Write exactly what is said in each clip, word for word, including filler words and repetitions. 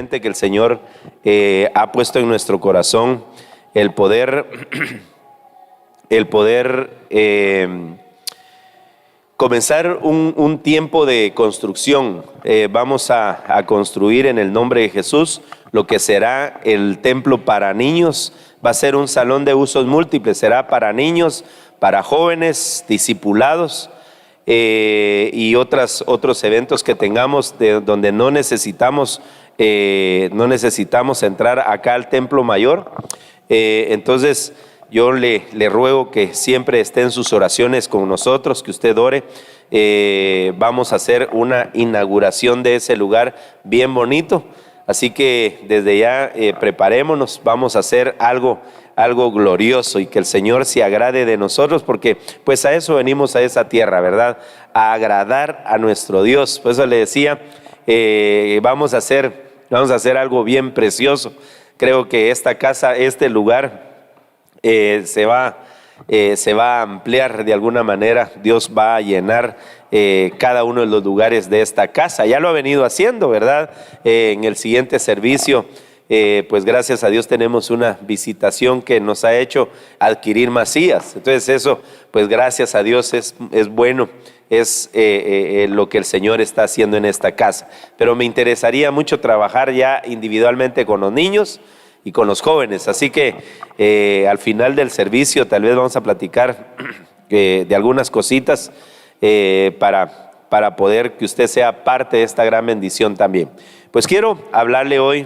Que el Señor eh, ha puesto en nuestro corazón el poder, el poder eh, comenzar un, un tiempo de construcción. Eh, vamos a, a construir en el nombre de Jesús lo que será el templo para niños. Va a ser un salón de usos múltiples, será para niños, para jóvenes, discipulados eh, y otras, otros eventos que tengamos de, donde no necesitamos, eh, no necesitamos entrar acá al templo mayor. Eh, entonces, yo le, le ruego que siempre esté en sus oraciones con nosotros, que usted ore. Eh, vamos a hacer una inauguración de ese lugar bien bonito. Así que desde ya eh, preparémonos, vamos a hacer algo, algo glorioso y que el Señor se agrade de nosotros, porque pues a eso venimos a esa tierra, ¿verdad? A agradar a nuestro Dios. Por eso le decía, eh, vamos a hacer, vamos a hacer algo bien precioso. Creo que esta casa, este lugar, eh, se va, eh, se va a ampliar de alguna manera. Dios va a llenar eh, cada uno de los lugares de esta casa. Ya lo ha venido haciendo, ¿verdad? Eh, en el siguiente servicio, eh, pues gracias a Dios tenemos una visitación que nos ha hecho adquirir más sillas. Entonces eso, pues gracias a Dios es, es bueno, es eh, eh, eh, lo que el Señor está haciendo en esta casa. Pero me interesaría mucho trabajar ya individualmente con los niños y con los jóvenes. Así que eh, al final del servicio tal vez vamos a platicar eh, de algunas cositas eh, para, para poder que usted sea parte de esta gran bendición también. Pues quiero hablarle hoy,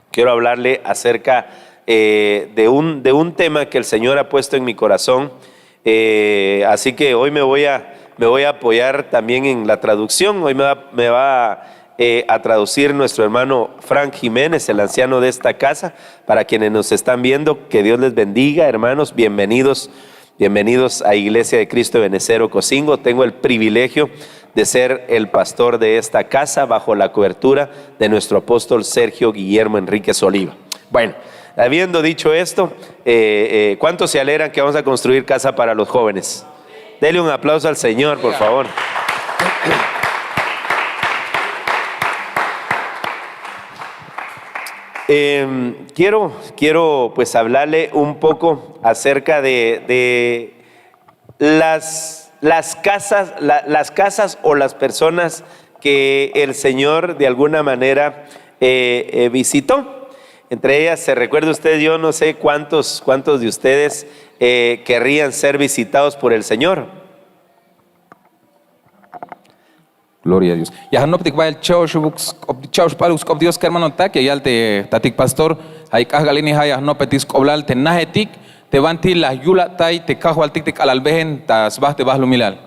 quiero hablarle acerca eh, de, un, de un tema que el Señor ha puesto en mi corazón. Eh, así que hoy me voy a, me voy a apoyar también en la traducción. Hoy me va, me va eh, a traducir nuestro hermano Frank Jiménez, el anciano de esta casa. Para quienes nos están viendo, que Dios les bendiga, hermanos. Bienvenidos, bienvenidos a Iglesia de Cristo de Benecer Ocosingo. Tengo el privilegio de ser el pastor de esta casa bajo la cobertura de nuestro apóstol Sergio Guillermo Enríquez Oliva. Bueno, habiendo dicho esto, eh, eh, ¿cuántos se alegran que vamos a construir casa para los jóvenes? Dele un aplauso al Señor, por favor. Em, quiero, quiero pues hablarle un poco acerca de, de las, las casas, la- las casas o las personas que el Señor de alguna manera eh, eh, visitó. Entre ellas, se recuerda usted, yo no sé cuántos, cuántos de ustedes eh, querrían ser visitados por el Señor. Gloria a Dios. Ya jnoptik bahel cha'oxp'aluk sk'op Dios kermanotak, ya yal te tatik pastor, ay k'ajk'al ini ja' ya jnopetik sk'oblal te najetik te banti la yulatay te kajwaltik te k'alalbehen ta sba te bahlumilal.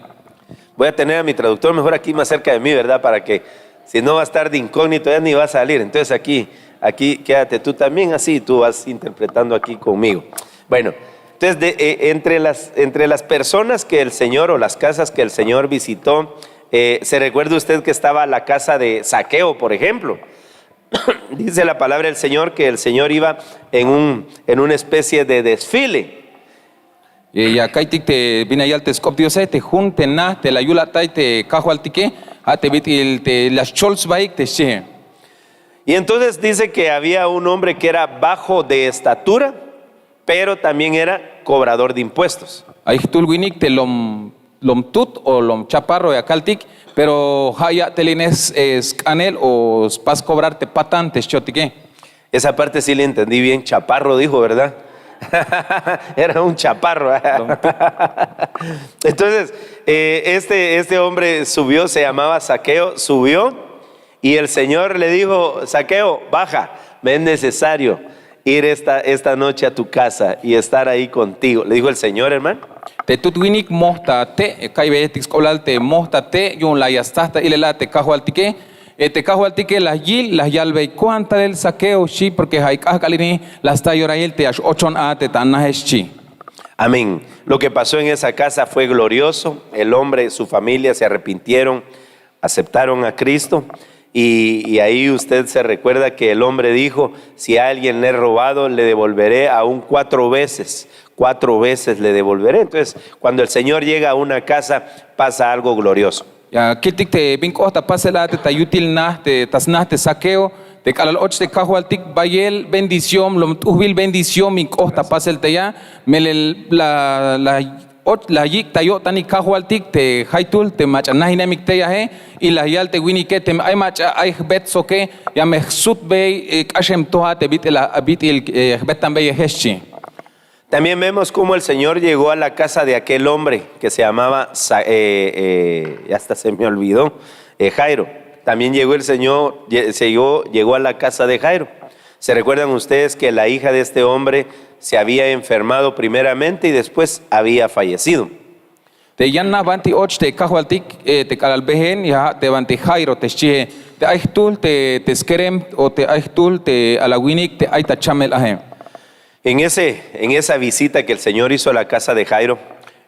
Voy a tener a mi traductor mejor aquí más cerca de mí, ¿verdad? Para que si no va a estar de incógnito, ya ni va a salir. Entonces aquí, aquí quédate tú también, así tú vas interpretando aquí conmigo. Bueno, entonces de, eh, entre, las, entre las personas que el Señor o las casas que el Señor visitó, eh, se recuerda usted que estaba la casa de Saqueo, por ejemplo. Dice la palabra del Señor que el Señor iba en, un, en una especie de desfile. Ya ka'iytik te bin ya yal te sk'op Diose te jun te naj te la yulatay te kajwaltike, ja' te bit'il te la xchol sbaik te xchihe. Y entonces dice que había un hombre que era bajo de estatura, pero también era cobrador de impuestos. Ay jtul winik te lom lom tut o lom chaparro ya kaltik, pero ja' ya'tel ine sk'anel o spas cobrar te patan te xchotike. Esa parte sí le entendí bien, chaparro dijo, ¿verdad? Era un chaparro. Entonces, eh, este, este hombre subió, se llamaba Saqueo, subió y el Señor le dijo, Saqueo, baja, me es necesario ir esta, esta noche a tu casa y estar ahí contigo. Le dijo el Señor, hermano. Te tut winik moj ta te', ka'iybeyetik sk'oblal te moj ta te' yu'un la ya staj ta ilel a te kajwaltike. Te kajwaltike la yil la yalbey ko'tan talel Saqueo xchi, porque ja' ay k'ajk'al ini la sta yorahil te ya x-ochon a te ta naje xchi. Amén. Lo que pasó en esa casa fue glorioso. El hombre, su familia se arrepintieron, aceptaron a Cristo. Y, y ahí usted se recuerda que el hombre dijo, si a alguien le he robado, le devolveré aún cuatro veces, cuatro veces le devolveré. Entonces, cuando el Señor llega a una casa, pasa algo glorioso. Ya kiltik te bin k'ot ta pasel a te ta yutil naj te ta snaj te Saqueo, Te k'alal och te kajwaltik bayel bendición lom t'ujbil bendición bin k'oht ta pasel te ya, melel la la yik' ta yo'tanik kajwaltik te jaytuhl te mach'a najinemik teyaje. Y la yal te winike teme ay mach'a ay jbet soke, ya me jsutbey k'axem toja te bit'il jbetanbeyeje xchi. También vemos cómo el Señor llegó a la casa de aquel hombre que se llamaba, ya hasta se me olvidó, Jairo. También llegó el Señor, llegó a la casa de Jairo. ¿Se recuerdan ustedes que la hija de este hombre se había enfermado primeramente y después había fallecido? Te yan naj banti och te kajwaltik te k'alal behen ya ja' te banti Jairo te xchie, te ay jtuhl te skerem o te ay jtuhl te alawinik te ay ta chamel aje. En ese, en esa visita que el Señor hizo a la casa de Jairo,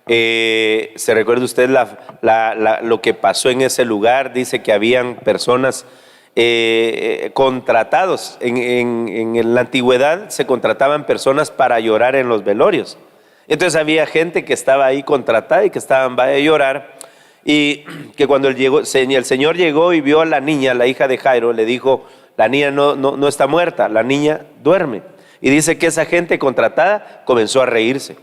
se recuerda usted la, la, lo que pasó en ese lugar, dice que habían personas contratados. En, en, en la antigüedad se contrataban personas para llorar en los velorios. Entonces había gente que estaba ahí contratada y que estaban vaya a llorar. Y que cuando el, llegó, el Señor llegó y vio a la niña, la hija de Jairo, le dijo, la niña no, no, no está muerta, la niña duerme. Y dice que esa gente contratada comenzó a reírse.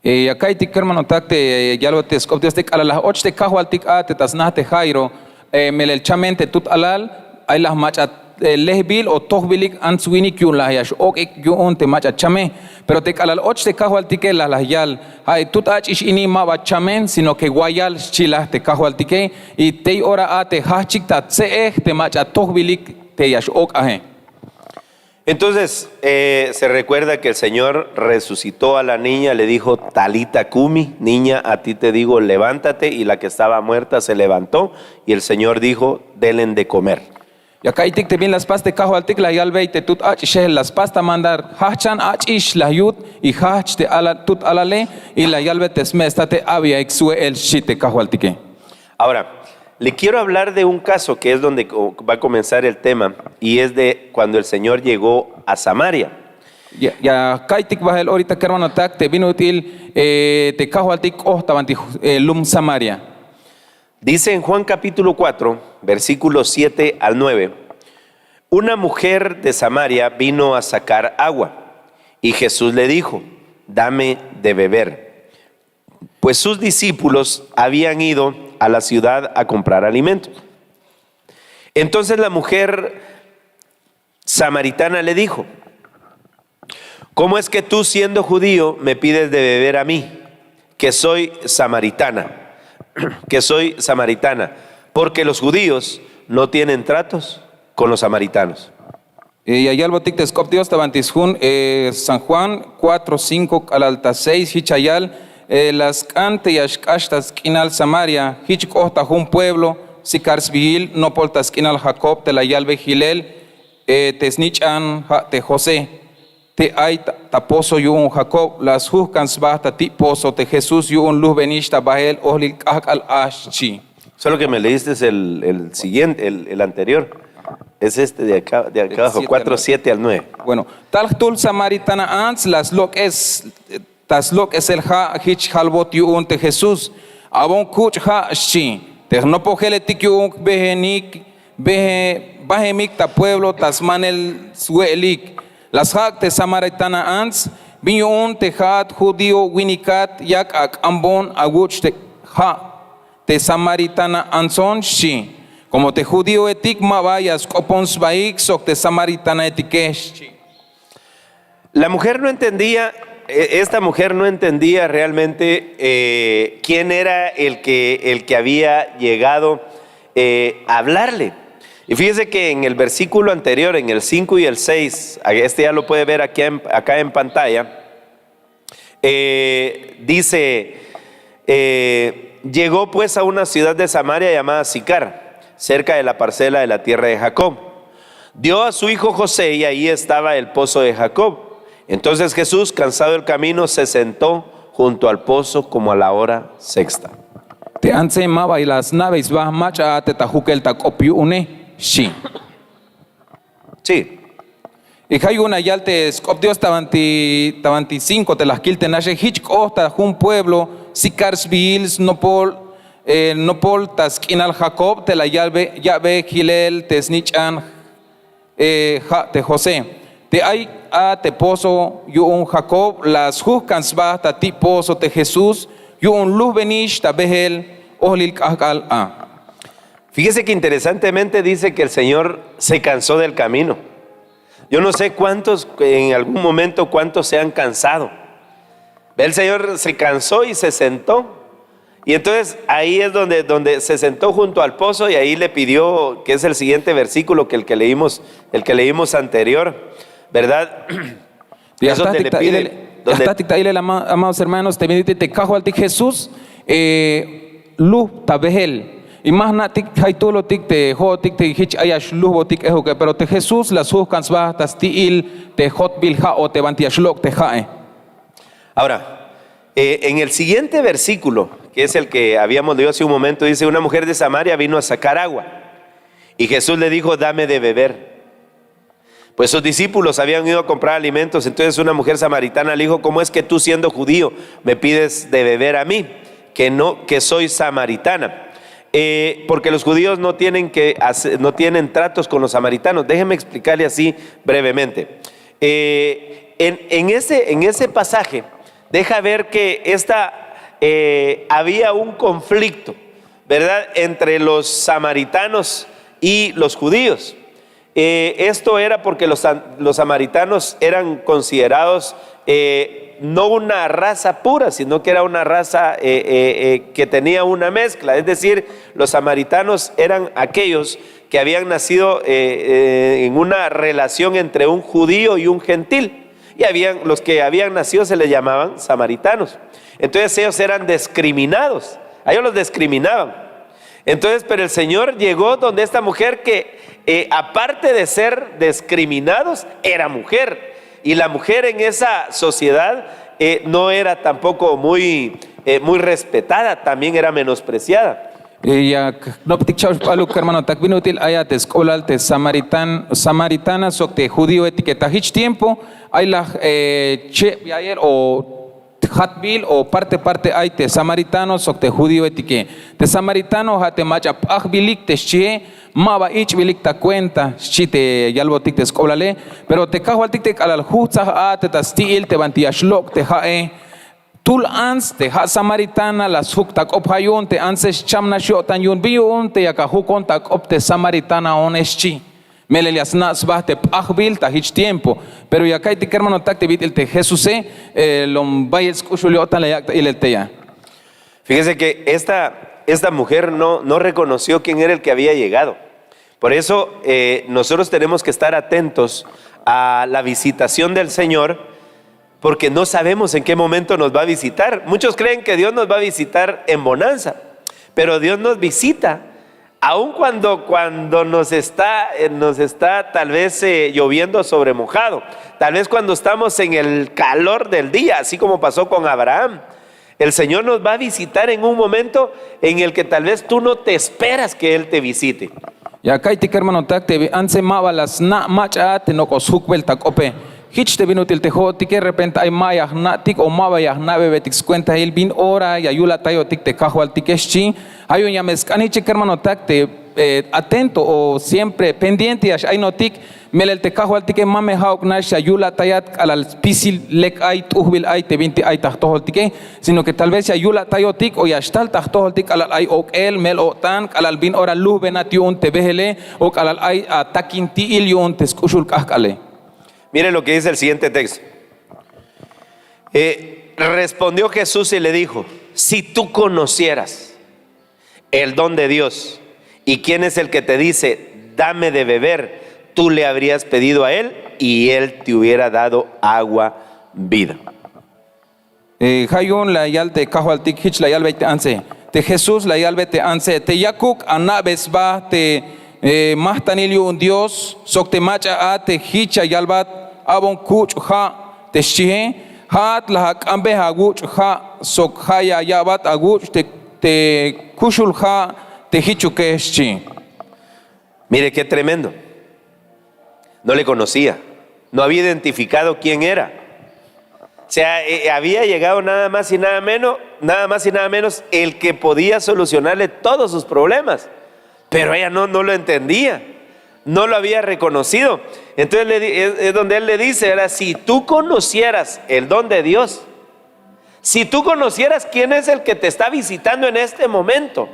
Ya ka'iytik kermanotak te yalbot te sk'op dios te k'alal laj och te kajwaltik a te ta sna te jairo, melel chamen te tut alal, ay laj mach'a lejbil o tojbilik ants-winik yu'un laj ya x'ok'ik yu'un te mach'a chame. Pero te k'alal och te kajwaltike laj laj yal, ja' tut ach'ix ini ma ba chamen sino ke wayal xchi laj te kajwaltike. Y tey ora a te jajchik ta tse'ej te mach'a tojbilik te ya x'ok' aje. Entonces se recuerda ke el señor resucitó a la niña le dijo, talita kumi, niña a ti te digo levántate y la ke estaba muerta se levantó. Y el señor dijo, delen de komer. Ya ka'iytik te bin la spas te kajwaltik la yalbey te tut ach'ixel la spas ta mandar, jajchan ach'ix la yut, y jajch te tut alale, y la yalbe te sme' state abiyahik swe'el xchi te kajwaltike. Ahora, le kiero hablar de un kaso ke es donde va a komenzar el tema, y es de kuando el señor llegó a samaria. Ya ka'iytik bahel orita kermanotak te bin ut'il te kajwaltik k'oht ta banti lum samaria. Dice en juan kapítulo kuatro, versíkulo siete al nueve. Una mujer de samaria vino a sakar agua, y jesús le dijo, dame de beber. Pues sus discípulos habían ido a la ciudad a komprar alimento. Entonces la mujer samaritana le dijo, kómo es ke tú siendo judío me pides de beber a mí, ke soy samaritana? Ke soy samaritana. Porke los judíos no tienen tratos kon los samaritanos. Ya yalbotik te sk'op dios ta banti sjun san juan kuatro cinko k'alal ta seis hich ya yal, la sk'an te ya xk'ax ta sk'inal samaria, hich k'oht ta jun pueblo sikar sbihil nopol ta sk'inal jakob te la yalbe hilel te snich'an ha te josé, te ay ta pozo yu'un jakob la sjuhkan sba ta ti' pozo te jesús yu'un luhbenix ta bahel ohlil k'ahk'al a xchi. Solo ke me leíste el siguiente el anterior. Es este de aka abajo kuatro siete al nueve. Bueno. Tal jtuhl samaritana ants la slok'es ta slok'esel ha hich halbot yu'un te jesús. Abon kuch' ha xchi, te jnopojeletik yu'un jbehenik bahemik ta pueblo ta smanel swe'elik. La sjak' te samaritana ants bin yu'un te ha'at judío winikat yak ak'ambon awuch' te ha te samaritana antson xchi. Komo te judíohetik ma ba ya sk'opon sbahik sok te samaritanahetike xchi. La mujer no entendía, esta mujer no entendía realmente quién era el ke había llegado a hablarle. Y fíjese ke en el versíkulo anterior en el cinko y el seis, este ya lo puede ver aka en pantalla. Dice, llegó pues a una ciudad de samaria llamada sicar, serka de la parcela de la tierra de jacob. Dio a su hijo josé y ahí estaba el pozo de jacob. Entonces jesús kansado el kamino se sentó junto al pozo komo a la hora sexta. Te antse ma ba la sna'bey sba mach'a a te ta jukel ta k'op yu'une xchi. Sí. Y ha yu'un la yal te sk'op dios ta banti cinko te la jkil te naxe hich k'oht ta jun pueblo sikar sbihil snopol nopol ta sk'inal jakob te la ya'be hilel te snich'an. eh, ja' te José. Te ay a te pozo yu'un Jacob la sjujkan sba ta ti' pozo te Jesús yu'un lujbenix ta behel ojlil k'ajk'al a. Fíjese que interesantemente dice que el Señor se cansó del camino. Yo no sé cuántos, en algún momento, cuántos se han cansado. El Señor se cansó y se sentó. Y entonces ahí es donde, donde se sentó junto al pozo y ahí le pidió, que es el siguiente versículo que el que leímos, el que leímos anterior, ¿verdad? Ya es donde le pide, donde ya jtatik ta ilel, amados hermanos, te bin ut'il te Kajwaltik Jesús, eh, luj ta behel. Y ma jna'tik jaytulotik te jo'otik te jich ay ya xlujbotik ejuke, pero te Jesús la sjujkan sba ta sti'il te jotbil ja' o te banti ya xlok' te ja'e. Ahora, eh, en el siguiente versículo, que es el que habíamos leído hace un momento, dice: "Una mujer de Samaria vino a sacar agua. Y Jesús le dijo: 'Dame de beber'". Pues sus discípulos habían ido a comprar alimentos, entonces una mujer samaritana le dijo: "¿Cómo es que tú, siendo judío, me pides de beber a mí, que no, que soy samaritana?" Eh, porque los judíos no tienen que hacer, no tienen tratos con los samaritanos. Déjenme explicarle así brevemente. Eh, en, en ese, en ese pasaje, deja ver que esta, eh, había un conflicto, ¿verdad?, entre los samaritanos y los judíos. Eh, esto era porque los, los samaritanos eran considerados, eh, no una raza pura, sino que era una raza, eh, eh, eh, que tenía una mezcla. Es decir, los samaritanos eran aquellos que habían nacido, eh, eh, en una relación entre un judío y un gentil. Y habían, los que habían nacido se les llamaban samaritanos. Entonces ellos eran discriminados. A ellos los discriminaban. Entonces, pero el Señor llegó donde esta mujer que, eh, aparte de ser discriminados, era mujer. Y la mujer en esa sociedad, eh, no era tampoco muy, eh, muy respetada, también era menospreciada. Eh, ya k-, jnoptik cha'ox p'aluk, kermanotak, bin ut'il ay a te sk'oblal te samaritan, samaritana sok te judíoetike ta jich tiempo, ay laj, eh, cheb ya'iyel o jatbil o parte, parte ay te samaritano sok te judíoetike. Te samaritano ja' te mach'a p'ajbilik te xchie, ma ba ich'bilik ta cuenta, xchi te yalbotik te sk'oblale, pero te Kajwaltik te k'alal jujtsaj a te ta sti'il te banti ya xlok' te ja'e, tul ants te ja' samaritana la sjuk' ta k'op, ja' yu'un te antse xcham nax yo'tan yu'un. Bin yu'un te yak ajukon ta k'op te samaritanaone, xchi. Melel ya sna' sba te p'ajbil ta jich tiempo. Pero ya ka'iytik, kermanotak, te bit'il te Jesuse, eh, lom bayel sk'uxul yo'tan la yak' ta ilel tey a. Fíjese que esta, esta mujer no, no reconoció quién era el que había llegado. Por eso, eh, nosotros tenemos que estar atentos a la visitación del Señor, porque no sabemos en qué momento nos va a visitar. Muchos creen que Dios nos va a visitar en bonanza, pero Dios nos visita aun cuando, cuando nos está, eh, nos está tal vez, eh, lloviendo sobre mojado, tal vez cuando estamos en el calor del día, así como pasó con Abraham. El Señor nos va a visitar en un momento en el que tal vez tú no te esperas que Él te visite. Ya ka'iytik, kermanotak, te antse ma ba la sna' mach'a a te nok'o sjukbel ta k'ope. Jich te bin ut'il te jo'otike, repente ay ma ya jna'tik o ma ba ya jna'bebetik skuentail bin ora ya yul atayotik te Kajwaltike, xchi. Ja' yu'un ya me sk'an jich, kermanotak, te, eh, atento o siempre pendiente ya x-ayinotik. Melel te Kajwaltike ma me ja'uk nax ya yul atayat k'alal spisil lek ay, t'ujbil ay te bintik ay ta jtojoltike, sino que tal vez ya yul atayotik o ya xtal ta jtojoltik k'alal ay ok'el, mel-o'tan, k'alal bin ora lujbenat yu'un te behele o k'alal ay atakinti'il yu'un te sk'uxul k'ajk'ale. Mire lo que dice el siguiente texto. Eh, respondió Jesús y le dijo: "Si tú conocieras el don de Dios, y quién es el que te dice: 'Dame de beber', tú le habrías pedido a él, y él te hubiera dado agua vida". Eh, ja' yu'un la yal te Kajwaltik, jich la yalbey te antse. Te Jesús la yalbe te antse: Te yakuk ana'be sba te, eh, majtanil yu'un Dios sok te mach'a a te jich ya yalbat: Abon kuch' ja', te xchie. Ja'at la ak'anbey awuch' ja' sok ja' ya ya'bat awuch' te, te kuxul ja' te jichuke, xchi. Mire qué tremendo. No le conocía. No había identificado quién era. O sea, eh, había llegado nada más y nada menos, nada más y nada menos el que podía solucionarle todos sus problemas. Pero ella no, no lo entendía. No lo había reconocido. Entonces le di- es, es donde él le dice: "Ahora, si tú conocieras el don de Dios, si tú conocieras quién es el que te está visitando en este momento,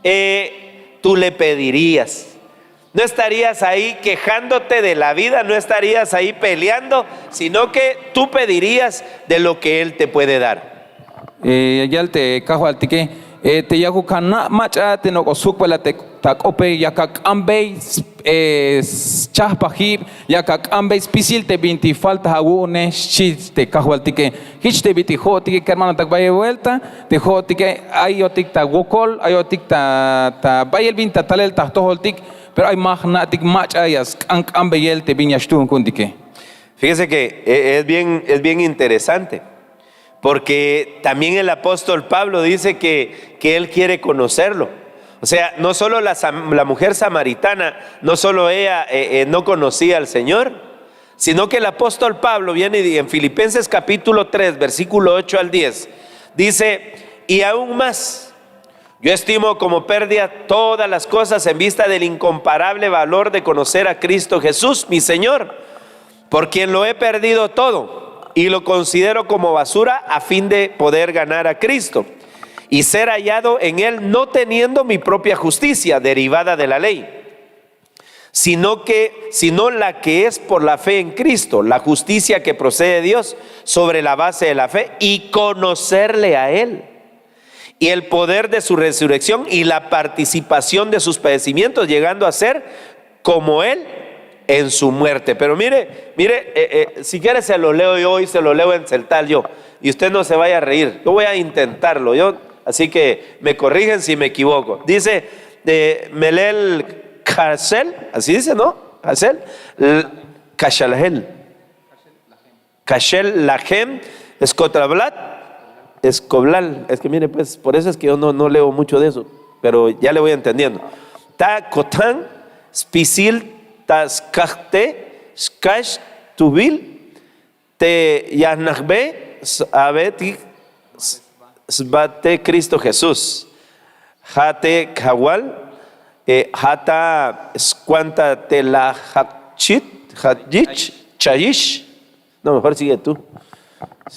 eh, tú le pedirías. No estarías ahí quejándote de la vida, no estarías ahí peleando, sino que tú pedirías de lo que él te puede dar". Eh, ya yal te kajwaltike, eh, te yakuk ana' mach'a te nok'o sjukbal a te ta k'ope, yak ak'anbey, eh, schahpajib, yak ak'anbey spisil te bintik falta awu'une, xchi te kajwaltike. Jich te bit'il jo'otike, kermanotak, bayel buelta te jo'otike, ayotik ta wokol, ayotik ta, ta bayel bin ta talel ta jtojoltik, pero ay ma jna'tik mach'a ya sk'an k'anbeyel te bin ya xtuun ku'untike. Fíjese que eh, es bien, es bien interesante, porque también el apóstol Pablo dice que, que él quiere conocerlo. O sea, no solo la, sam- la mujer samaritana, no solo ella eh, eh, no conocía al Señor, sino que el apóstol Pablo viene y en Filipenses capítulo tres, versículo ocho al diez, dice: "Y aún más, yo estimo como pérdida todas las cosas en vista del incomparable valor de conocer a Cristo Jesús, mi Señor, por quien lo he perdido todo, y lo considero como basura a fin de poder ganar a Cristo y ser hallado en él, no teniendo mi propia justicia derivada de la ley, sino que, sino la que es por la fe en Cristo, la justicia que procede de Dios sobre la base de la fe, y conocerle a él, y el poder de su resurrección y la participación de sus padecimientos, llegando a ser como él en su muerte". Pero mire, mire, eh, eh, si quiere se lo leo yo y se lo leo en celtal yo, y usted no se vaya a reír. Yo voy a intentarlo, yo, así que me corrigen si me equivoco. Dice, eh, Melel Kasel, así dice, ¿no? Kasel, L- Kashalhel. Kashel lahem, escotablat, escoblal. Es que mire, pues, por eso es que yo no, no leo mucho de eso, pero ya le voy entendiendo. Ta kotan, spisil, ta skajte, skash, tubil, te yahnajbe, sabetik, s- sbate Cristo Jesús. Ja' te kajwal, eh, ja' ta skuenta te la jakchit, jayich, chayix. No, mejor sigue tú.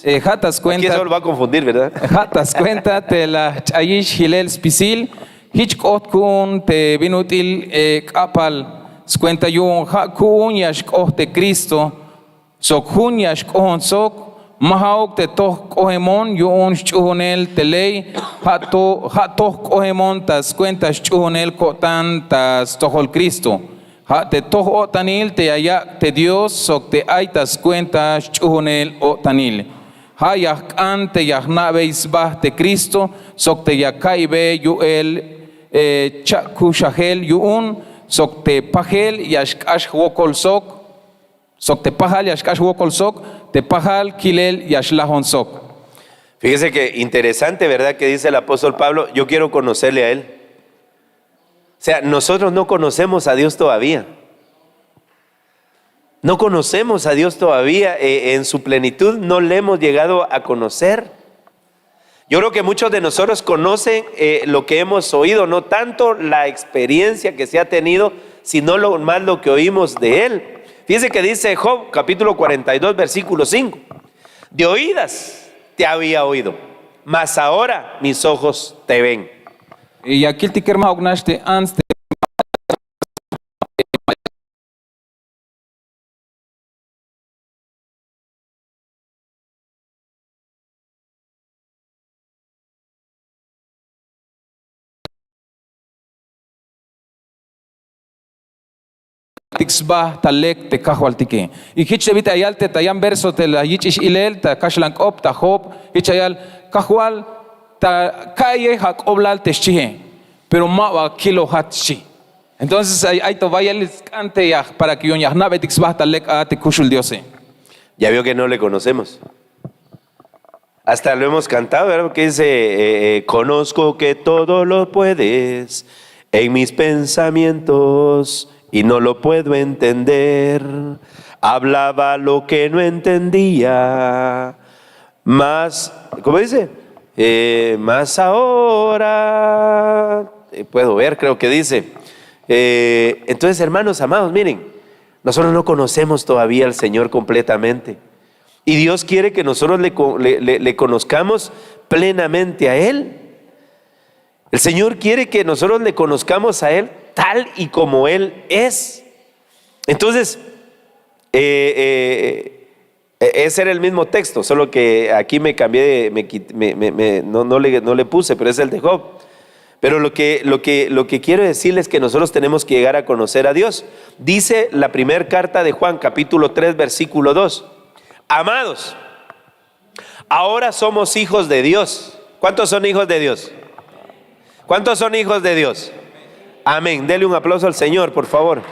Eh, ja' ta skuenta. Aquí eso lo va a confundir, ¿verdad? Ja' ta skuenta te la jch'ayix jilel spisil, jich k'ot ku'un te bin ut'il, eh, k'apal skuenta yu'un ja' ku'un ya xk'oht te Cristo, sok jun ya xk'ohon sok, ma ja'uk te toj k'ohemon yu'un sch'uhunel te ley, ja' to, ja' toj k'ohemon ta skuenta sch'uhunel ko'tan ta stojol Cristo. Ja' te toj o'tanil te ya yak' te Dios sok te ay ta skuenta sch'uhunel o'tanil. Ja' ya jk'an te ya jna'bey sba te Cristo sok te ya ka'iybey yu'el, eh, cha'kuxajel yu'un sok te pajel ya xk'ax jwokol sok, sok te pajal ya xk'ax jwokol sok, te pajal kilel ya xlajon sok. Fíjese que interesante, ¿verdad? Que dice el apóstol Pablo: "Yo quiero conocerle a él". O sea, nosotros no conocemos a Dios todavía. No conocemos a Dios todavía, eh, en su plenitud, no le hemos llegado a conocer. Yo creo que muchos de nosotros conocen eh, lo que hemos oído, no tanto la experiencia que se ha tenido, sino lo, más lo que oímos de él. Fíjese que dice Job, capítulo cuarenta y dos, versículo cinco: "De oídas te había oído, mas ahora mis ojos te ven". Y ya kiltik, kermanotak, nax te ants te tik sba ta lek te kajwaltike. Y jich te bit'il ya yal te ta yan verso te la yich'ix ilel ta kaxlan k'op ta Job, jich ya yal: Kajwal, ta ka'iyej ak'oblal te xchie, pero ma ba kilojat, xchi. Entonces ay, ay to bayel sk'an te ya, para que yu'un ya jna'beytik sba ta lek a te kuxul Diose. Ya vio que no le conocemos. Hasta lo hemos cantado, ¿verdad? Porque dice, eh, eh, "Conozco que todo lo puedes en mis pensamientos y no lo puedo entender. Hablaba lo que no entendía. Más, ¿cómo dice? Eh, más ahora, eh, puedo ver", creo que dice. Eh, entonces, hermanos amados, miren, nosotros no conocemos todavía al Señor completamente. Y Dios quiere que nosotros le, co- le- le- le conozcamos plenamente a Él. El Señor quiere que nosotros le conozcamos a Él tal y como Él es. Entonces, eh, eh, e- ese era el mismo texto, solo que aquí me cambié, de- me quit- me- me- me- no, no le, no le puse, pero es el de Job. Pero lo que, lo que, lo que quiero decirles que nosotros tenemos que llegar a conocer a Dios. Dice la primera carta de Juan, capítulo tres, versículo dos: Amados, ahora somos hijos de Dios. ¿Cuántos son hijos de Dios? ¿Cuántos son hijos de Dios? Amén. Dele un aplauso al Señor, por favor.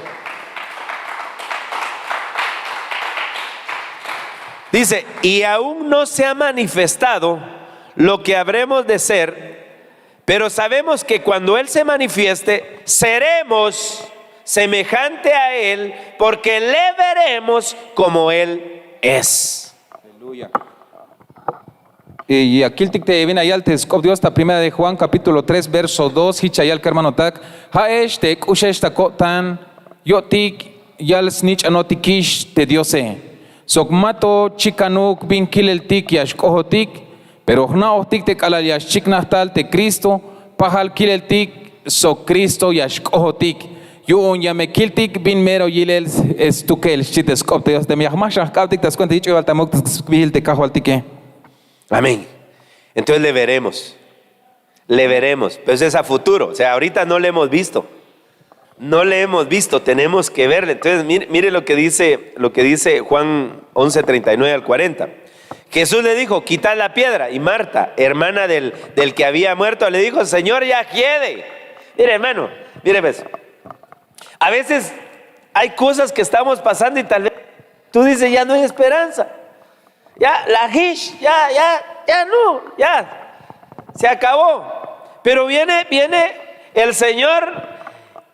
Dice: Y aún no se ha manifestado lo que habremos de ser, pero sabemos que cuando Él se manifieste, seremos semejante a Él, porque le veremos como Él es. Aleluya. Y ya kiltik te bin ya yal te sk'op Dios ta primera de Juan capítulo tres verso dos, hich ya yal kermanotak: Ha'ex te k'uxex ta ko'tan yo'tik yal snich'anotikix te Diose, sok mato chikanuk bin kileltik ya xk'ojotik, pero jna'ojtik te k'alal ya xchiknaj tal te Cristo, pajal kileltik sok Cristo ya xk'ojotik. Yu'un ya me kiltik bin mero yilel stukel, xchi te sk'op te Dios. Teme ya jmaj xan jk'abtik ta skuenta yich'oybal ta muk' ta sbihil te Kajwaltike. Amén. Entonces le veremos. Le veremos. Pero eso es a futuro. O sea, ahorita no le hemos visto. No le hemos visto. Tenemos que verle. Entonces, mire, mire lo que dice, lo que dice Juan once treinta y nueve al cuarenta. Jesús le dijo: "Quitad la piedra". Y Marta, hermana del, del que había muerto, le dijo: "Señor, ya hiede". Mire, hermano, mire, pues. A veces hay cosas que estamos pasando y tal vez tú dices: "Ya no hay esperanza. Ya, la hish, ya, ya, ya no, ya. Se acabó". Pero viene, viene el Señor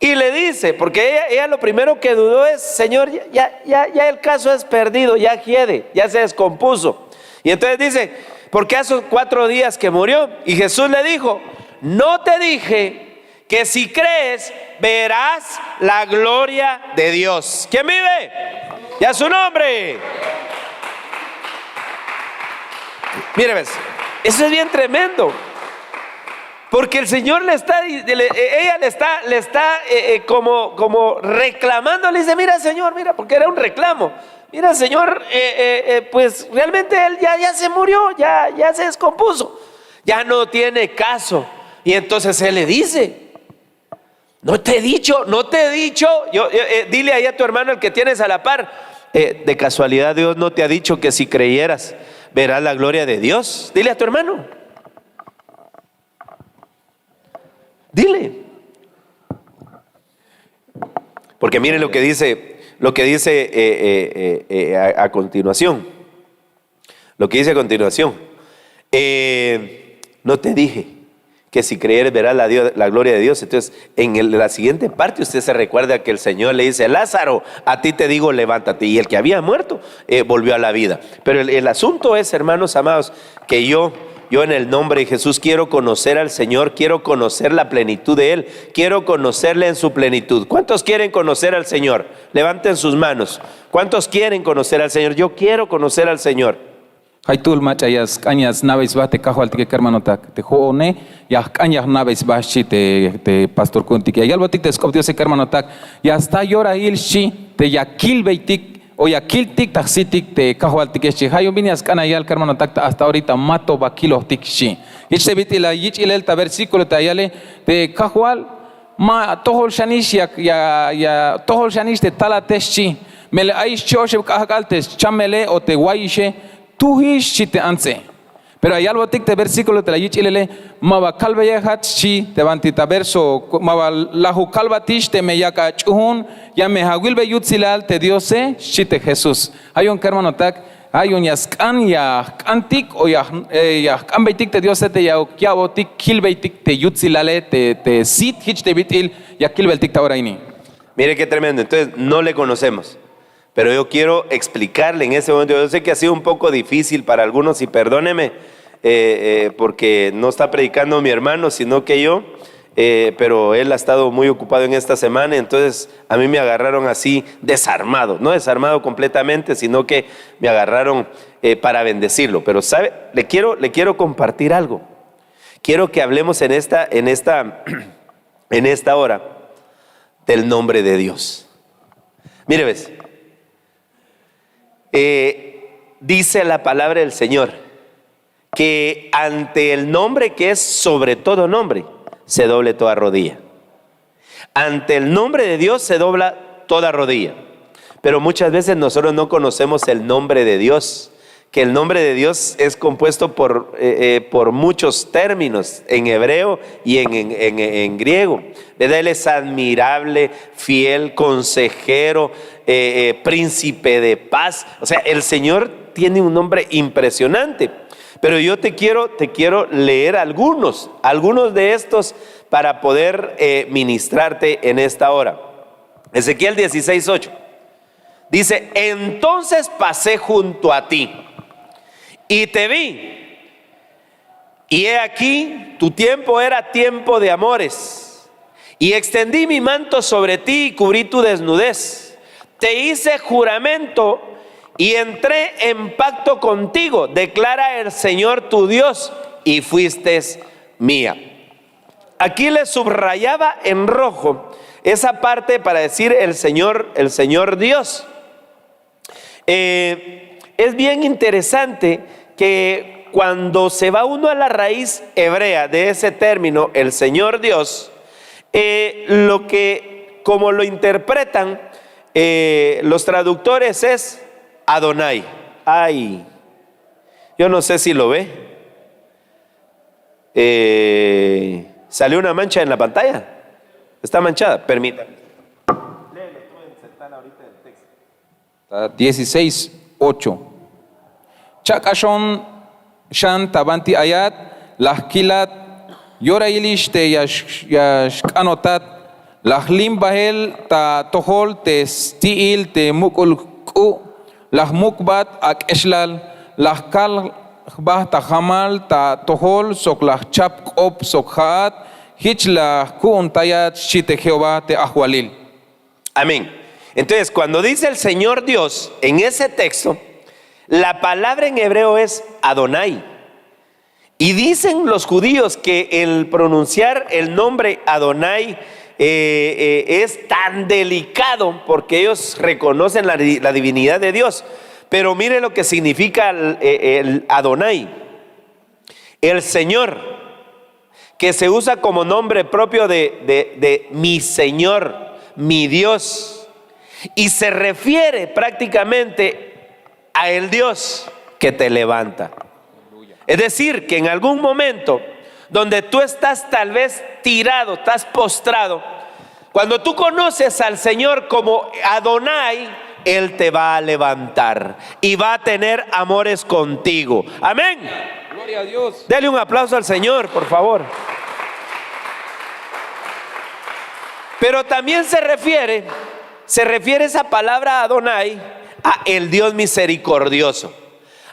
y le dice, porque ella, ella lo primero que dudó es: "Señor, ya, ya, ya, ya el caso es perdido, ya hiede, ya se descompuso". Y entonces dice: "Porque hace cuatro días que murió". Y Jesús le dijo: "¿No te dije que si crees, verás la gloria de Dios?". ¿Quién vive? Y a su nombre. Mire, ves, eso es bien tremendo. Porque el Señor le está, le- ella le está, le está eh, eh, como, como reclamando, le dice: "Mira, Señor, mira", porque era un reclamo. "Mira, Señor, eh, eh, eh, pues realmente él ya, ya se murió, ya, ya se descompuso, ya no tiene caso". Y entonces él le dice: "No te he dicho, no te he dicho". Yo, yo, eh, dile ahí a tu hermano, el que tienes a la par: "Eh, de casualidad Dios no te ha dicho que si creyeras verás la gloria de Dios?". Dile a tu hermano. Dile. Porque mire lo que dice, lo que dice eh, eh, eh, eh, a, a continuación. Lo que dice a continuación. Eh, no te dije que si creyeres verás la, Dios- la gloria de Dios. Entonces, en el- la siguiente parte, usted se recuerda que el Señor le dice: "Lázaro, a ti te digo, levántate". Y el que había muerto eh, volvió a la vida. Pero el, el asunto es, hermanos amados, que yo, yo en el nombre de Jesús quiero conocer al Señor, quiero conocer la plenitud de Él, quiero conocerle en su plenitud. ¿Cuántos quieren conocer al Señor? Levanten sus manos. ¿Cuántos quieren conocer al Señor? Yo quiero conocer al Señor. Jaytuhl mach'a ya sk'an ya sna'bey sba te Kajwaltike, kermanotak. Te jo'one ya jk'an ya jna'bey sba, xchi te, te pastor ku'untik. Ya yalbotik te sk'op Diose, kermanotak: Ya sta yorail, xchi, te ya kilbeytik o ya kiltik ta jsitik te Kajwaltike, xchi. Ja' yu'un bin ya sk'an ya yal, kermanotak, te hasta ahorita mato ba kilojtik, xchi. Jich te bit'il la yich' yilel ta versículo te ya yale: Te Kajwal, ma atojol xanix ya, ya, ya atojol xanix te talate, xchi. Melel ay xchi oxeb k'ajk'al te schamele o te wayixe, tujix, xchi te antse. Pero ya yalbotik te versículo te la yich' yilele: Ma ba kalbeyejat, xchi, te banti ta verso, ma ba lajuk kalbatix teme yak ach'uun ya me awilbey yutsilal te Diose, xchi te Jesús. Ja' yu'un, kermanotak, ja' yu'un ya sk'an ya jk'antik o ya, eh, ya jk'anbeytik te Diose te ya ya'botik kilbeytik te yutsilale te, te sit jich te bit'il ya kilbeltik ta ora ini. Mire qué tremendo. Entonces, no le conocemos. Pero yo quiero explicarle en este momento. Yo sé que ha sido un poco difícil para algunos y perdóneme, eh, eh, porque no está predicando mi hermano, sino que yo. eh, pero él ha estado muy ocupado en esta semana, entonces a mí me agarraron así desarmado, no desarmado completamente, sino que me agarraron eh, para bendecirlo. Pero, ¿sabe? Le quiero, le quiero compartir algo. Quiero que hablemos en esta, en esta, en esta hora del nombre de Dios. Mire, ves, eh, dice la palabra del Señor que ante el nombre que es sobre todo nombre, se doble toda rodilla. Ante el nombre de Dios se dobla toda rodilla. Pero muchas veces nosotros no conocemos el nombre de Dios, que el nombre de Dios es compuesto por, eh, eh, por muchos términos en hebreo y en, en- en- en griego. ¿Verdad? Él es admirable, fiel, consejero, eh, eh, príncipe de paz. O sea, el Señor tiene un nombre impresionante. Pero yo te quiero, te quiero leer algunos, algunos de estos para poder eh, ministrarte en esta hora. Ezequiel dieciséis ocho. Dice: "Entonces pasé junto a ti y te vi. Y he aquí, tu tiempo era tiempo de amores. Y extendí mi manto sobre ti y cubrí tu desnudez. Te hice juramento y entré en pacto contigo, declara el Señor tu Dios, y fuiste mía". Aquí le subrayaba en rojo esa parte para decir el Señor, el Señor Dios. Eh, es bien interesante que cuando se va uno a la raíz hebrea de ese término, el Señor Dios, eh, lo que, como lo interpretan eh, los traductores es Adonai. Ay, yo no sé si lo ve. Eh, salió una mancha en la pantalla. Está manchada, permítame. Léelo tú en Setana ahorita el texto. Ta dieciséis ocho. Chak'axon xan ta banti ayat, la jkilat, yorayilix te ya x- ya xk'anotat, la jlim bahel ta atojol te sti'il te muk'ul k'u', la jmukbat ak'exlal, la jkal jba ta jamal ta atojol sok la jchap k'op sok ja'at, jich la jku'untayat, xchi te Jehová te ajwalil. Amén. Entonces, cuando dice el Señor Dios en ese texto, la palabra en hebreo es Adonai. Y dicen los judíos que el pronunciar el nombre Adonai eh, eh, es tan delicado porque ellos reconocen la, di- la divinidad de Dios. Pero mire lo que significa el, eh, el Adonai. El Señor, que se usa como nombre propio de, de- de mi Señor, mi Dios, y se refiere prácticamente a el Dios que te levanta. Es decir, que en algún momento donde tú estás tal vez tirado, estás postrado, cuando tú conoces al Señor como Adonai, Él te va a levantar y va a tener amores contigo. Amén. Gloria a Dios. Dele un aplauso al Señor, por favor. Pero también se refiere, se refiere esa palabra Adonai a el Dios misericordioso,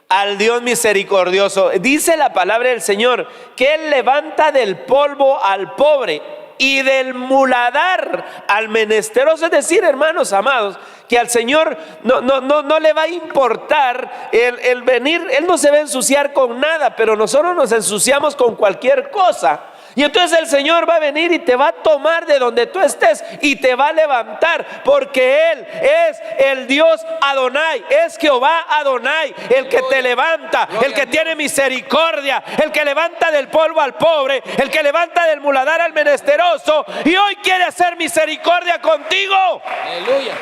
al Dios misericordioso. Dice la palabra del Señor que Él levanta del polvo al pobre y del muladar al menesteroso. Es decir, hermanos amados, que al Señor no, no, no, no le va a importar el, el venir, Él no se va a ensuciar con nada, pero nosotros nos ensuciamos con cualquier cosa. Y entonces el Señor va a venir y te va a tomar de donde tú estés y te va a levantar, porque Él es el Dios Adonai, es Jehová Adonai, el que te levanta, el que tiene misericordia, el que levanta del polvo al pobre, el que levanta del muladar al menesteroso, y hoy quiere hacer misericordia contigo. Aleluya.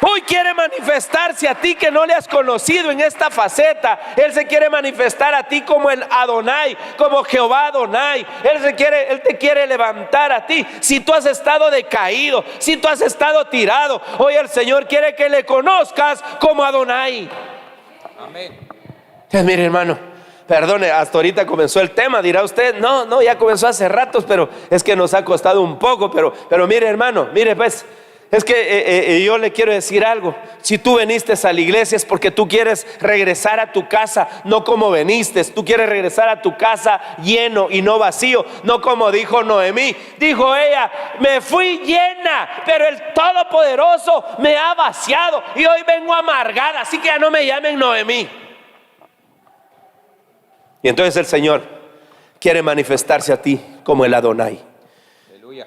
Hoy quiere manifestarse a ti que no le has conocido en esta faceta. Él se quiere manifestar a ti como el Adonai, como Jehová Adonai. Él se quiere, Él te quiere levantar a ti. Si tú has estado decaído, si tú has estado tirado, hoy el Señor quiere que le conozcas como Adonai. Amén. Entonces, mire, hermano, perdone, hasta ahorita comenzó el tema, dirá usted, no, no, ya comenzó hace ratos, pero es que nos ha costado un poco, pero, pero mire, hermano, mire, pues, Es que eh, eh, eh, yo le quiero decir algo. Si tú viniste a la iglesia es porque tú quieres regresar a tu casa, no como viniste. Tú quieres regresar a tu casa lleno y no vacío, no como dijo Noemí. Dijo ella: "Me fui llena, pero el Todopoderoso me ha vaciado y hoy vengo amargada, así que ya no me llamen Noemí". Y entonces el Señor quiere manifestarse a ti como el Adonai,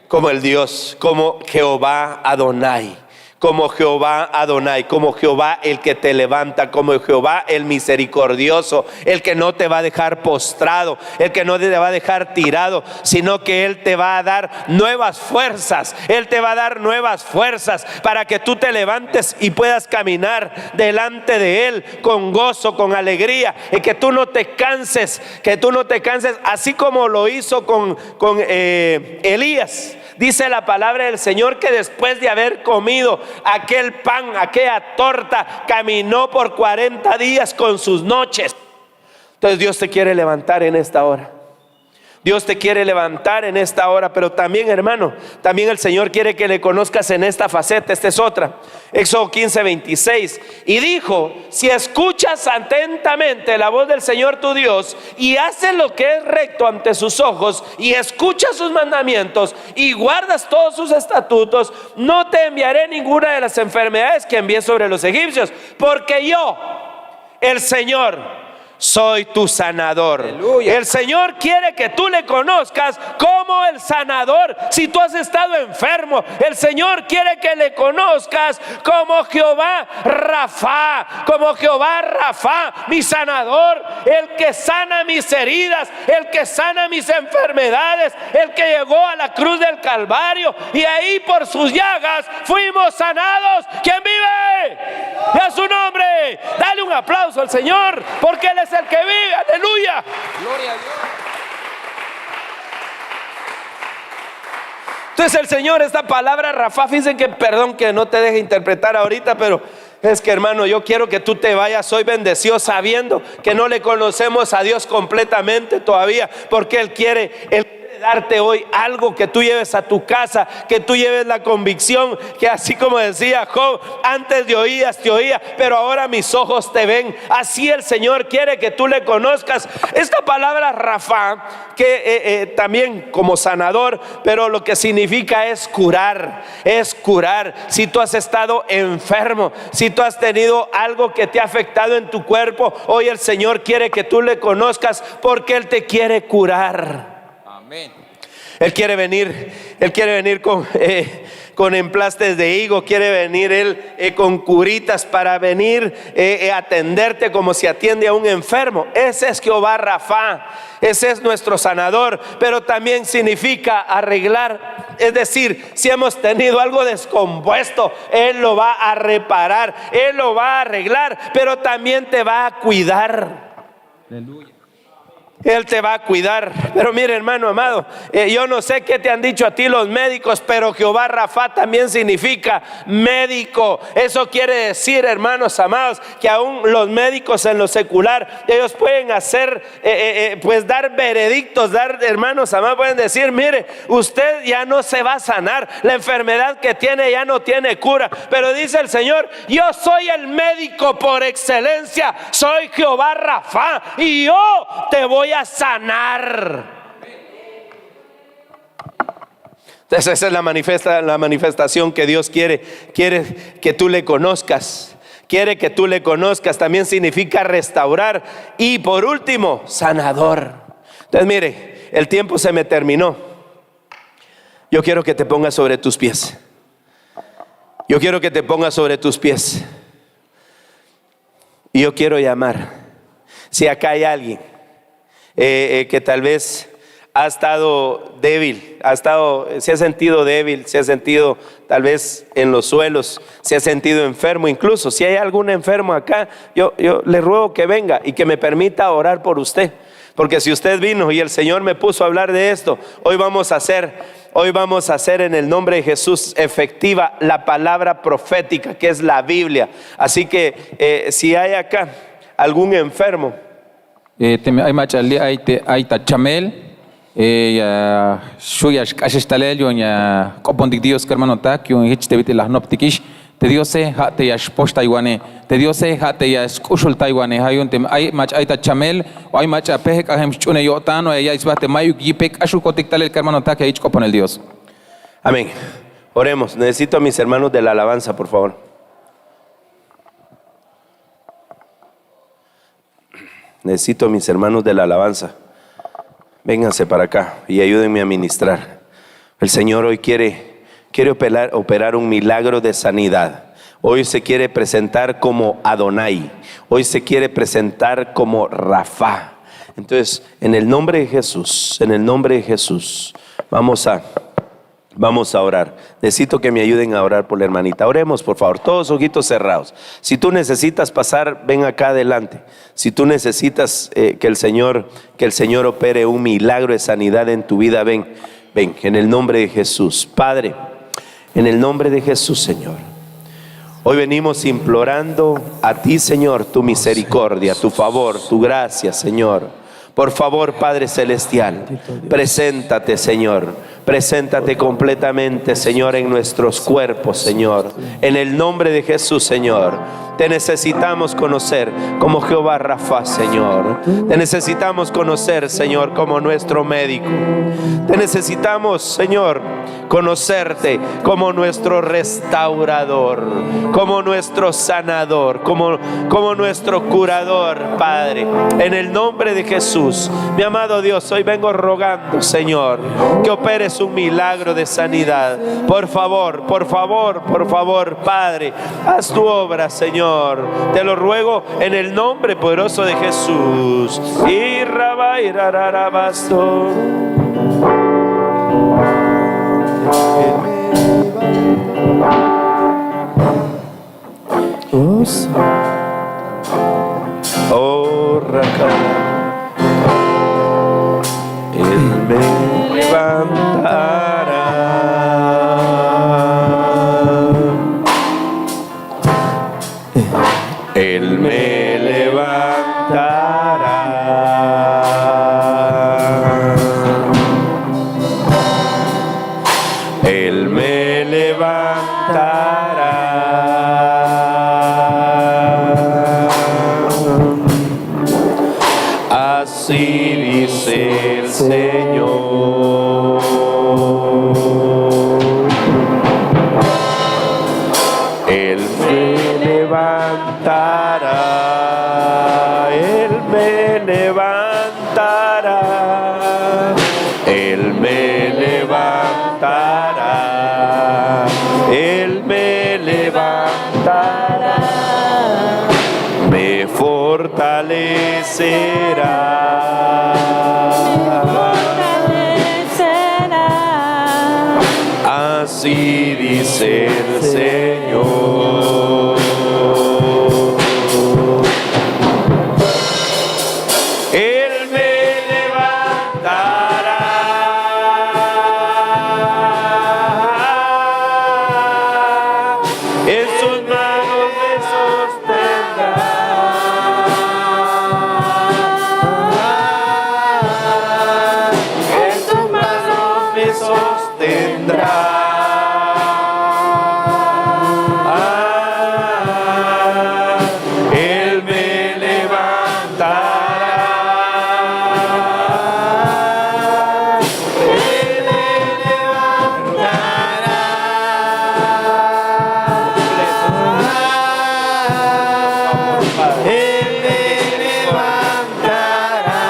como el Dios, como Jehová Adonai, como Jehová Adonai, como Jehová el que te levanta, como Jehová el misericordioso, el que no te va a dejar postrado, el que no te va a dejar tirado, sino que Él te va a dar nuevas fuerzas, Él te va a dar nuevas fuerzas para que tú te levantes y puedas caminar delante de Él con gozo, con alegría, y que tú no te canses, que tú no te canses, así como lo hizo con, con eh, Elías. Dice la palabra del Señor que después de haber comido aquel pan, aquella torta, caminó por cuarenta días con sus noches. Entonces Dios te quiere levantar en esta hora. Dios te quiere levantar en esta hora, pero también, hermano, también el Señor quiere que le conozcas en esta faceta. Esta es otra. Éxodo quince veintiséis. Y dijo: "Si escuchas atentamente la voz del Señor tu Dios y haces lo que es recto ante sus ojos y escuchas sus mandamientos y guardas todos sus estatutos, no te enviaré ninguna de las enfermedades que envié sobre los egipcios, porque yo, el Señor, soy tu sanador". Aleluya. El Señor quiere que tú le conozcas como el sanador. Si tú has estado enfermo, el Señor quiere que le conozcas como Jehová Rafa, como Jehová Rafa, mi sanador, el que sana mis heridas, el que sana mis enfermedades, el que llegó a la cruz del Calvario y ahí por sus llagas fuimos sanados. ¿Quién vive? Y a su nombre. Dale un aplauso al Señor, porque Él es el que vive. Aleluya. Gloria a Dios. Entonces el Señor, esta palabra Rafa, fíjense que, perdón que no te deje interpretar ahorita, pero es que, hermano, yo quiero que tú te vayas hoy bendecido sabiendo que no le conocemos a Dios completamente todavía, porque Él quiere, Él quiere darte hoy algo que tú lleves a tu casa, que tú lleves la convicción que así como decía Job: "Antes de oídas te oía, pero ahora mis ojos te ven". Así el Señor quiere que tú le conozcas. Esta palabra Rafa, que eh, eh, también como sanador, pero lo que significa es curar, es curar. Si tú has estado enfermo, si tú has tenido algo que te ha afectado en tu cuerpo, hoy el Señor quiere que tú le conozcas porque Él te quiere curar. Amén. Él quiere venir, Él quiere venir con, eh, con emplastes de higo, quiere venir Él eh, con curitas para venir eh, eh, atenderte como se atiende a un enfermo. Ese es Jehová Rafa, ese es nuestro sanador, pero también significa arreglar. Es decir, si hemos tenido algo descompuesto, Él lo va a reparar, Él lo va a arreglar, pero también te va a cuidar. Aleluya. Él te va a cuidar. Pero mire, hermano amado, eh, yo no sé qué te han dicho a ti los médicos, pero Jehová Rafa también significa médico. Eso quiere decir, hermanos amados, que aún los médicos en lo secular, ellos pueden hacer, eh, eh, eh, pues dar veredictos, dar, hermanos amados, pueden decir: "Mire, usted ya no se va a sanar, la enfermedad que tiene ya no tiene cura". Pero dice el Señor: "Yo soy el médico por excelencia, soy Jehová Rafa y yo te voy a sanar". Entonces esa es la, manifiesta, la manifestación que Dios quiere. Quiere que tú le conozcas. Quiere que tú le conozcas. También significa restaurar. Y por último, sanador. Entonces mire, el tiempo se me terminó. Yo quiero que te pongas sobre tus pies. Yo quiero que te pongas sobre tus pies. Y yo quiero llamar. Si acá hay alguien eh, eh, que tal vez ha estado débil, ha estado, se ha sentido débil, se ha sentido tal vez en los suelos, se ha sentido enfermo, incluso si hay algún enfermo acá, yo, yo le ruego que venga y que me permita orar por usted. Porque si usted vino y el Señor me puso a hablar de esto, hoy vamos a hacer, hoy vamos a hacer en el nombre de Jesús efectiva la palabra profética que es la Biblia. Así que eh, si hay acá algún enfermo, eh, teme ay mach'a li' ay te ay ta chamel, Eh, ya xju' ya xk'axex talel yu'un ya jk'opontik Dios kermanotak, yu'un jich te bit'il la jnoptikix. Te Diose ja' te ya xpoxtaywanej. Te Diose ja' te ya sk'uxultaywanej. Ja' yu'un te ay mach'a ay ta chamel o ay mach'a pejek' ajem sch'uunej yo'tan o ya ya'iy sba te mayuk yipe, k'axukotik talel kermanotak, ya yich' k'oponel Dios. Amén. Oremos. Necesito a mis hermanos de la alabanza, por favor. Necesito a mis hermanos de la alabanza. Vénganse para acá y ayúdenme a ministrar. El Señor hoy quiere, quiere operar, operar un milagro de sanidad. Hoy se quiere presentar como Adonai. Hoy se quiere presentar como Rafa. Entonces, en el nombre de Jesús, en el nombre de Jesús, vamos a Vamos a orar. Necesito que me ayuden a orar por la hermanita. Oremos, por favor, todos ojitos cerrados. Si tú necesitas pasar, ven acá adelante. Si tú necesitas, eh, que el Señor, que el Señor opere un milagro de sanidad en tu vida, ven, ven, en el nombre de Jesús. Padre, en el nombre de Jesús, Señor. Hoy venimos implorando a ti, Señor, tu misericordia, tu favor, tu gracia, Señor. Por favor, Padre Celestial, preséntate, Señor. Preséntate completamente, Señor, en nuestros cuerpos, Señor. En el nombre de Jesús, Señor. Te necesitamos conocer como Jehová Rafa, Señor. Te necesitamos conocer, Señor, como nuestro médico. Te necesitamos, Señor, conocerte como nuestro restaurador, como nuestro sanador, como, como nuestro curador, Padre. En el nombre de Jesús, mi amado Dios, hoy vengo rogando, Señor, que operes un milagro de sanidad. Por favor, por favor, por favor, Padre, haz tu obra, Señor. Te lo ruego en el nombre poderoso de Jesús. Y rabairararabasto. Oh, raca. Él me levantará. Él me levantará. Él me levantará. Así dice el Señor. Él me levantará, Él me levantará, Él me levantará, Él me levantará, me fortalecerá. Así dice el Señor. Él me levantará, en sus manos me sostendrá. En sus manos me sostendrá. Él me levantará. Él me levantará. Él me levantará.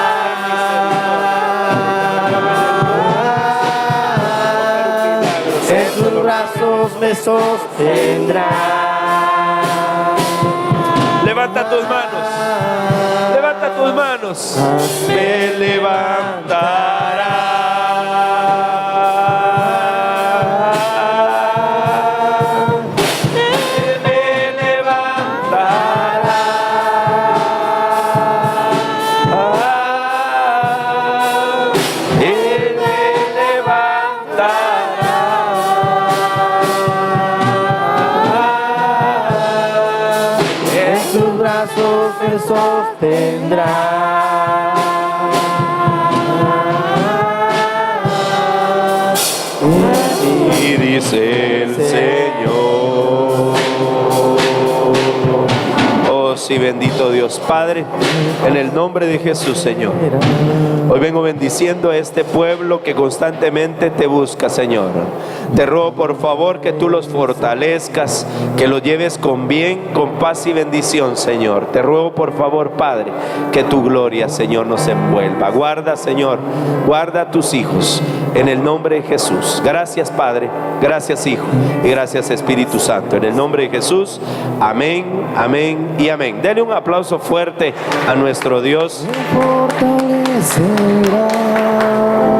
En sus brazos me sostendrá. Levanta tus manos. Levanta tus manos. Me levantará. Él me levantará. Él me levantará. En sus brazos me sostendrá. El Señor. Oh, sí, bendito Dios. Padre, en el nombre de Jesús, Señor. Hoy vengo bendiciendo a este pueblo que constantemente te busca, Señor. Te ruego, por favor, que tú los fortalezcas, que los lleves con bien, con paz y bendición, Señor. Te ruego, por favor, Padre, que tu gloria, Señor, nos envuelva. Guarda, Señor, guarda a tus hijos, en el nombre de Jesús. Gracias, Padre. Gracias, Hijo. Y gracias, Espíritu Santo. En el nombre de Jesús. Amén, amén y amén. Dele un aplauso fuerte a nuestro Dios. Fortalecerá